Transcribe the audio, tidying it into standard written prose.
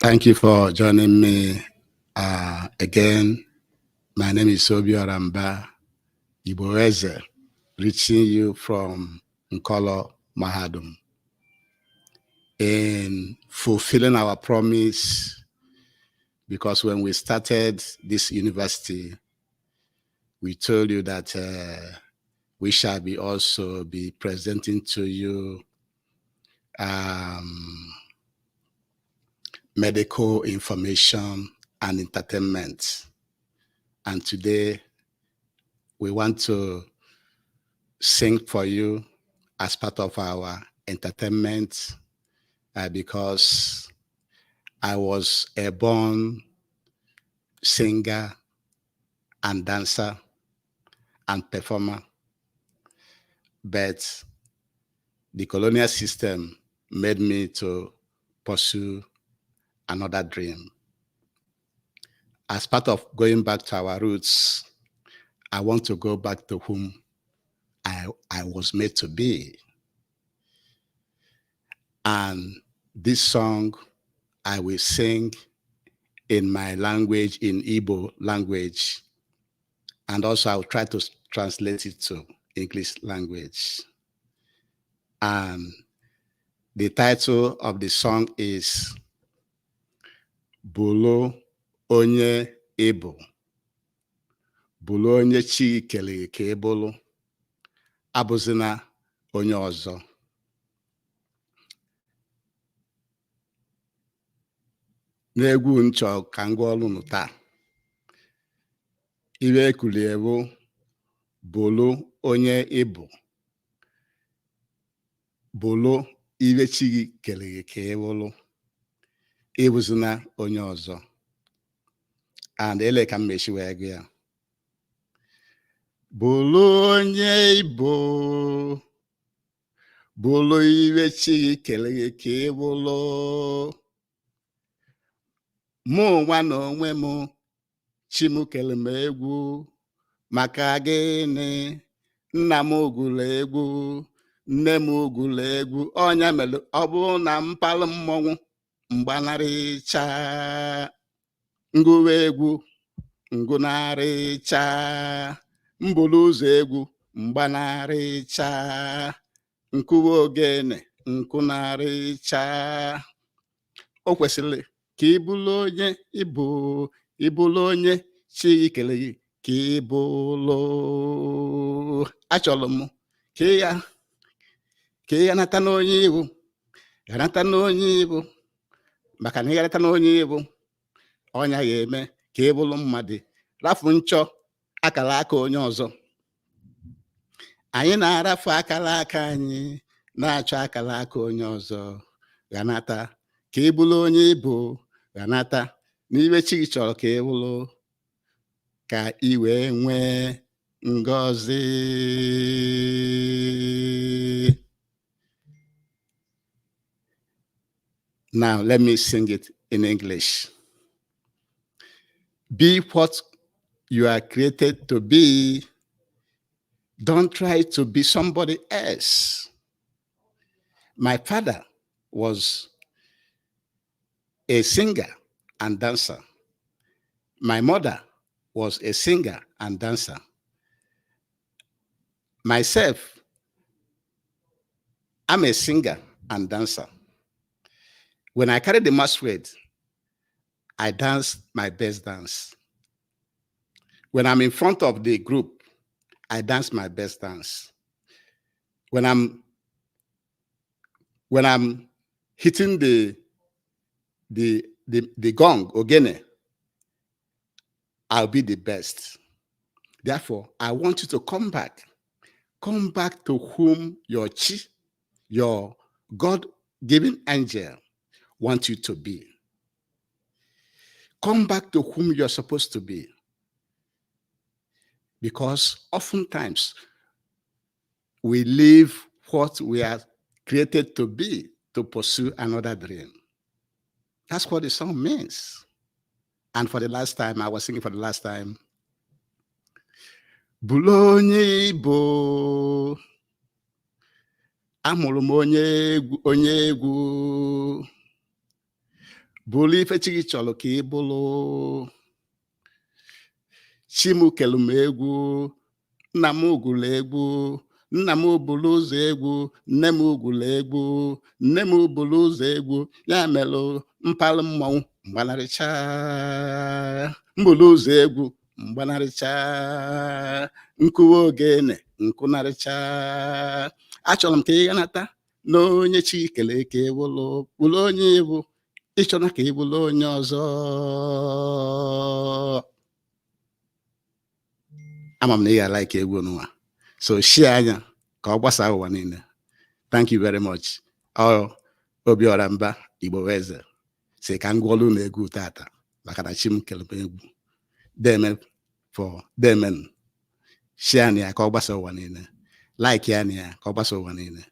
Thank you for joining me again. My name is Obiora Mba Igboeze, reaching you from Nkolo Mahadum. In fulfilling our promise, because when we started this university, we told you that we shall be also be presenting to you medical information and entertainment. And today we want to sing for you as part of our entertainment because I was a born singer and dancer and performer. But the colonial system made me to pursue another dream. As part of going back to our roots, I want to go back to whom I was made to be. And this song I will sing in my language, in Igbo language. And also I will try to translate it to English language. And the title of the song is Bụlụ Onye Ị Bụ. Bụlụ onye chi kere ka ị bụlụ. Abụzina onye ọzọ. N'egwu m chọ ka m gụọlụ unu taa, iwe ekulie bụ bụlụ onye ị bụ, bụlụ iwe chi gị kere gị ka ị bụlụ, ịbụzina onye ọzọ. And ele ka m mechi wee gụ ya. Bụlụ onye ị bụ, bụlụ iwe chi gị kere gị ka ị bụlụ. Mụ nwa na onwe m, chi m kere m egwu, maka gịnị? Nna m gụrụ egwu, nne m gụrụ egwu, ọnya mere ọ bụrụ na mpalụ mmọnwụ mgbanarịcha, ngụwa egwu ngụnarịcha, mbụlụ ụzọ egwu mgbanarịcha, nkụwa ogene nkụnarịcha. O kwesịrị ka ị bụrụ onye ị bụ, ị bụrụ onye chi kere gị ka ị bụlụ. Achọrọ m ka ị ya nata n'onye ị bụ, ghanata n'onye ị bụ, maka na ị ghanata n'onye ị bụ, ọnya ga-eme ka ị bụrụ mmadụ. Rafu nchọ akara aka onye ọzọ. Anyị na-arafu akara aka anyị, na-achọ akara aka onye ọzọ. Ghanata ka ị bụrụ onye ị bụ, ghanata n'iwe chi gị chọrọ ka ị bụrụ, ka ị wee nwee ngọzi. Now, let me sing it in English. Be what you are created to be. Don't try to be somebody else. My father was a singer and dancer. My mother was a singer and dancer. Myself, I'm a singer and dancer. When I carry the masquerade, I dance my best dance. When I'm in front of the group, I dance my best dance. When I'm hitting the gong, ogene, I'll be the best. Therefore, I want you to come back. Come back to whom your chi, your God-given angel, wants you to be. Come back to whom you're supposed to be. Because oftentimes we leave what we are created to be to pursue another dream. That's what the song means. And for the last time, I was singing for the last time. Bụlụ onye ị bụ, amụrụ m onye egwu, onye egwu. Bụrụ ife chi gị chọrọ ka ị bụrụ. Chi m kelu m egwu, nna m gụrụ egwu, nna m buru ụzọ egwu, nne m gụrụ egwu, nne m buru ụzọ egwu. Ya melụ mpalụ mmọnwụ mgbanarịcha, mbulu ụzọ egwu mgbanarịcha, nkụwa ogene nkụnarịcha. Achọrọ m ka ị ghanata na onye chi kele ka ị bụrụ, bụrụ onye ịbụ, ịchọna ka ị bụrụ onye ọzọ. Ama m na ị ga-like egwu nwa, so share anya ka ọ gbasaa ụwa niile. Thank you very much. Ọ Obiora Mba Igbo Eze si ka m gụọlụ unu egwu tata maka na chi m kele m egwu. Deme for demen, share ya ka ọ gbasa ụwa niile, like ya na ya ka ọ gbasa ụwa niile.